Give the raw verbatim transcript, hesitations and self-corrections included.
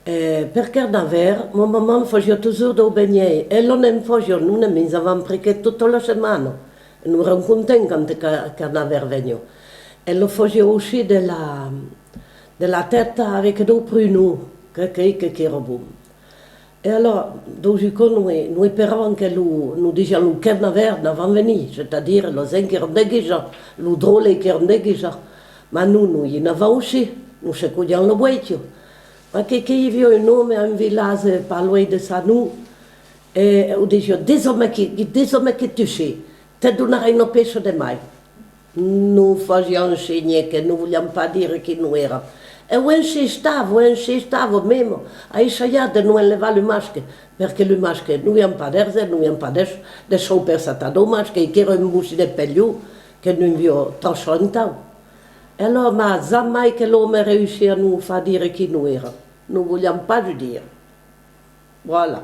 E per Carnavèr, mon mamà fasiá totjorn dau benhèi. Ela ne'n fasiá, non ne'n minjavam presque tota la setmana. E nos èram contents quand Ca-, Carnavèr veniá. Ela fasiá aussi de la, de la tèrta avec dau prunon, que, que, que, qu'èra bon. E alors, dau jucon, noi, noi esperavam que lo, nos disiam lo Carnavèr, anavan venir, c'est-à-dire los gents qu'èran deguisats, los dròlles qu'èran deguisats. Mas non, noi i anavam aussi, nos se colhiam la boècha. Mas que, que i aviá un òme a un vilatge pas luènh de Sanon, e o disiá: «Disa-me qui, disa-me qui tu sei, te donarai una peça de mai.» Nos fasiam sénher que nos voliam pas dire qui nos èram. E o insistava, o insistava, mèma, a essaiar de nos enlevar lo masque, perque lo masque, nos aviam pas d'argent, nos aviam pas de, de sòus per s'atar dau masque, e qu'èra un bocin de pelhon que nos aviá tròp soentau. E alors, mas jamai que l'òme reussiá a nos far dire qui nos èram. Nos voliam pas o dire. Voilà.